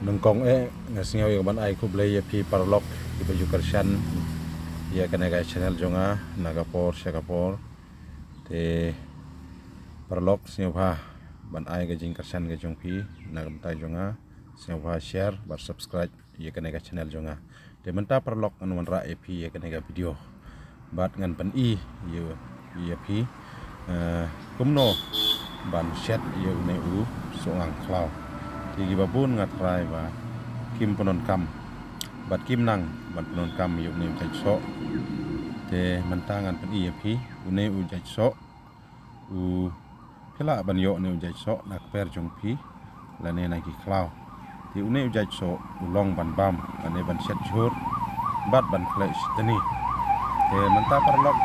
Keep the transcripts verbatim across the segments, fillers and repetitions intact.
Nyngkong eh nga sngew ïa ka ban ai khublei ïa phi paralok kiba ju kyrshan ïa kane ka channel jong nga na ka por sha ka por. Te paralok sngewbha ban ai ka jingkyrshan ka jong phi na ka bynta jong nga, sngewbha share bad subscribe ïa kane ka channel jong nga. Te mynta paralok ngan wanrah ïa phi ïa kane ka video bad ngan pyni ïa, ïa phi, eh, kumno ban shet ïa une u soh ngang khlaw. Te kiba bun nga tharai ba kim pyndonkam bad kim nang ban pyndonkam ïa une u jait soh. Te mynta ngan pyni ïa phi une u jait soh, u phi lah ban ïoh une u jait soh na kper jong phi lane na ki khlaw. Te une u jait soh u long ban bam lane ban shet jhur bad ban khleh shitni. Te mynta paralok,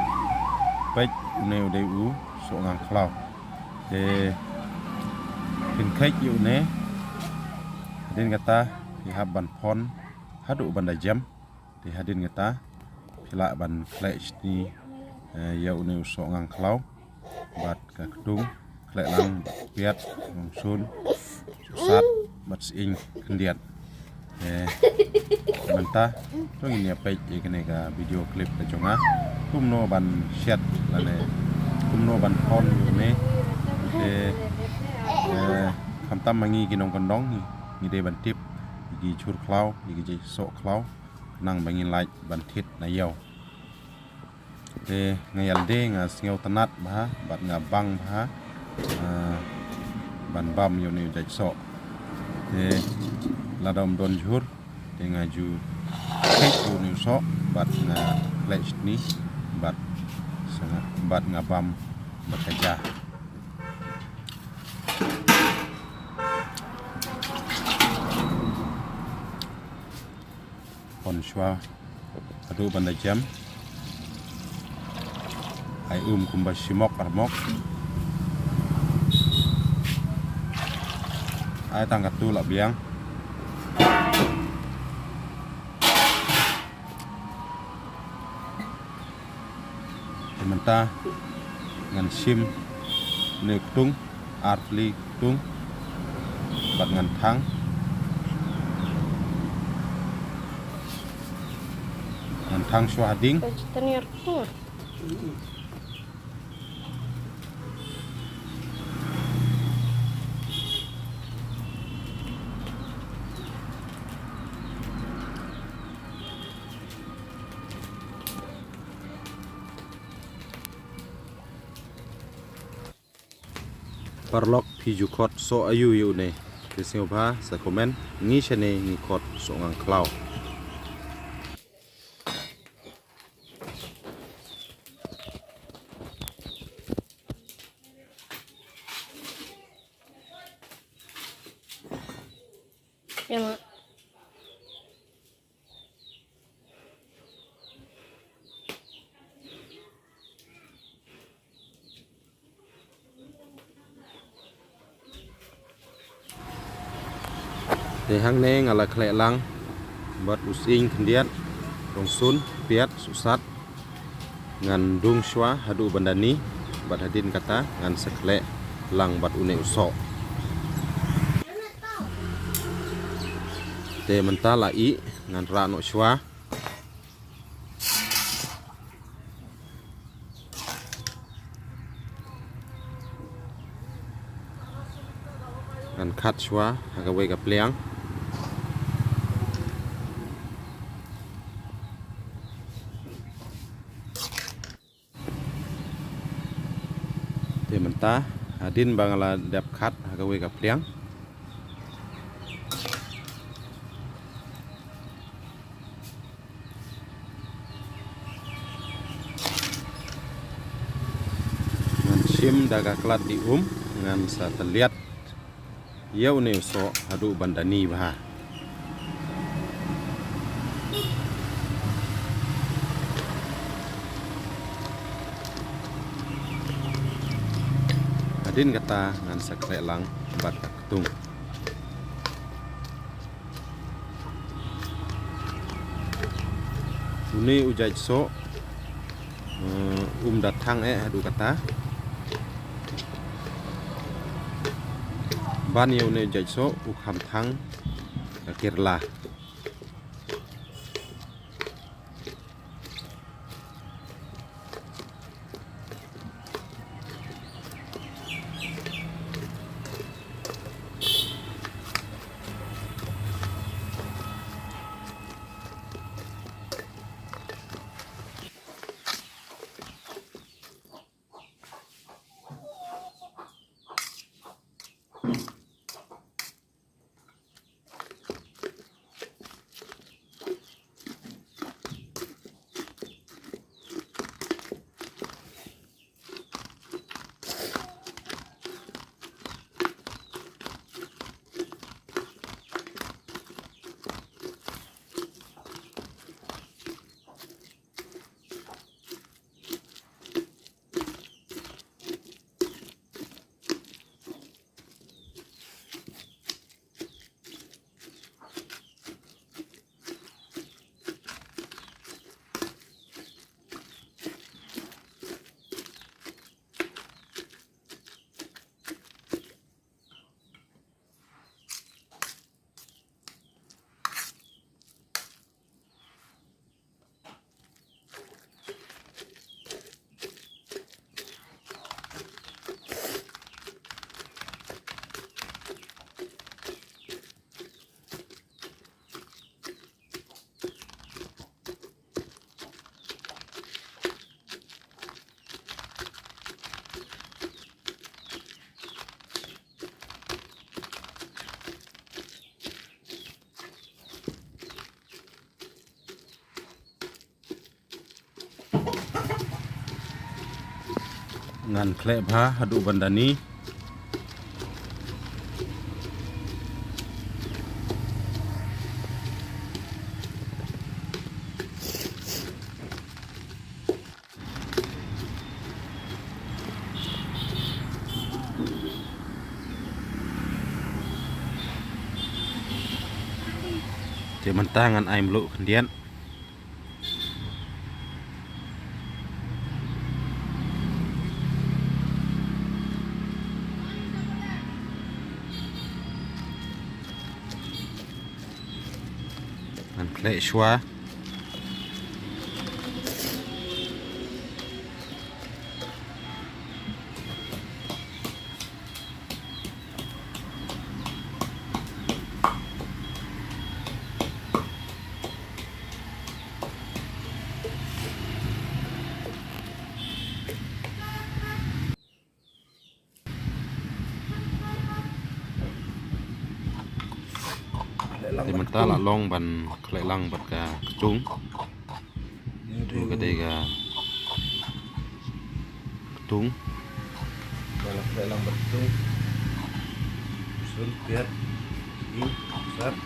peit, une u dei u soh ngang khlaw. Te phin kheit ïa une, hadien kata phi hap ban phon haduh ban da jem. Te hadien kata phi lah ban khleh shitni, eh, ïa une u soh ngang khlaw bad ka ktung, khleh lang bad piat, rongsun, sat bad sying khyndiat. Eh, mynta to ngin ïa peit ïa kane ka video clip ka jong nga kumno ban shet lane kumno ban phon ïa une. Te, eh, khamtam ma ngi ki nongkyndong ngi, ngi dei ban tip ïa ki jhur khlaw, ïa ki jait soh khlaw, nang ba ngin lait ban thied na ïew. Te nga ïalade nga sngewtynnat bha bad nga bang bha, ah, ban bam ïa une u jait soh. Te lada ym don jhur te nga ju kheit ïa une u soh bad nga khleh shitni bad sa nga, bad nga bam bad ka ja. Phon shuwa haduh ban da jem. Ai um kumba shi mok ar mok. Ai tang katto la biang. Te mynta ngan shim une u ktung, ar tylli ktung bad ngan thang. Ngan thang shuwa ha ding. Paralok, phi ju khot soh aïu ïa une? Te sngewbha sa comment. Ngi shane ngi khot soh ngang khlaw. Ïa ma. Te hangne nga la khleh lang bad u sying khyndiat, rongsun, piat, suk sat. Ngan dung shuwa haduh ban da ni bad hadien kata ngan sa khleh lang bad une u soh. Te mynta la ih, ngan rah noh shuwa. Ngan khat shuwa ha kawei ka pliang. Te mynta hadien ba nga la dep khat ha kawei ka pliang, ngan shim da ka klat di um, ngan sa tylliat ïa une u soh haduh ban da ni bha. Hadien kata ngan sa khleh lang bad ka ktung. Une u jait soh, eh, um da thang eh haduh kata. Ban ïa une u jait soh u kham thang Kerala. Ngan khleh bha haduh ban da ni. Te mynta ngan ai mluh khyndiat. Ngan khleh shuwa. Te mynta la long ban khleh lang bad ka ktung. Tu ka dei ka ktung. Ba la khleh lang bad ktung. Sun, piat, ing, sap.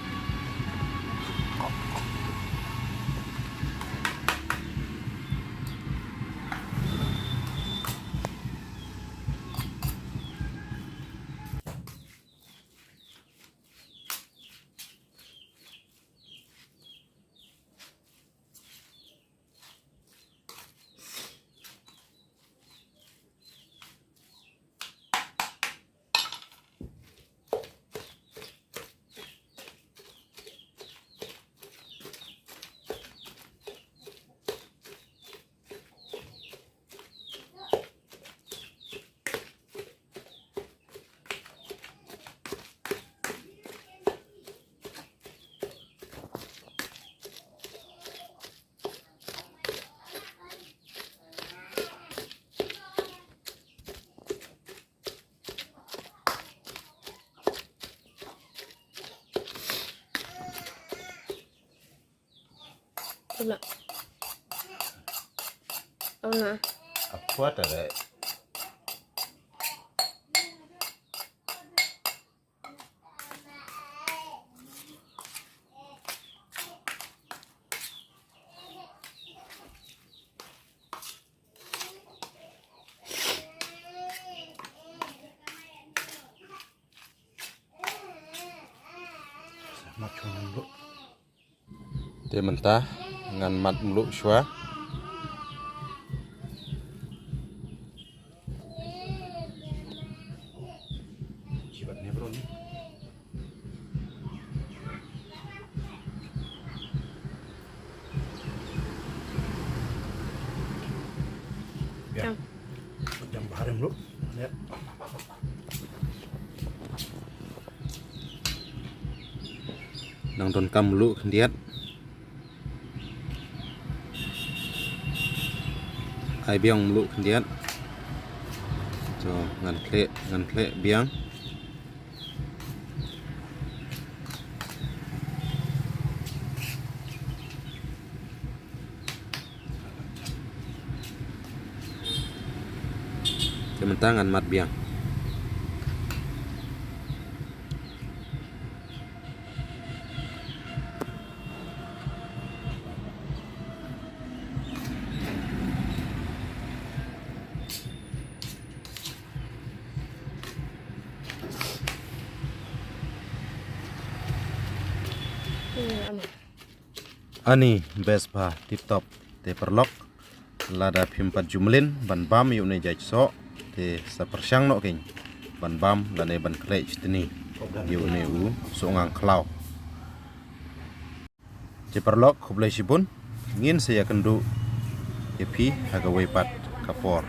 Tuna. Tuna. Apa tadi? Te mynta ngan mad mluh shuwa. Jam baharim lu. Nang donkam lu khyndiat. Ai biang mluh khyndiat. So, ngan khleh, ngan khleh biang. Te mynta ngan mat biang. Ani best bha tip top te paralok. Lada phim pat ju mlien ban bam ïa une jait soh te sa pyrshang noh kein ban bam lane ban khleh chitni ïa une u soh ngang khlaw. Te paralok khublei shibun, ngin sa ïakynduh ïa phi ha kawei pat ka por.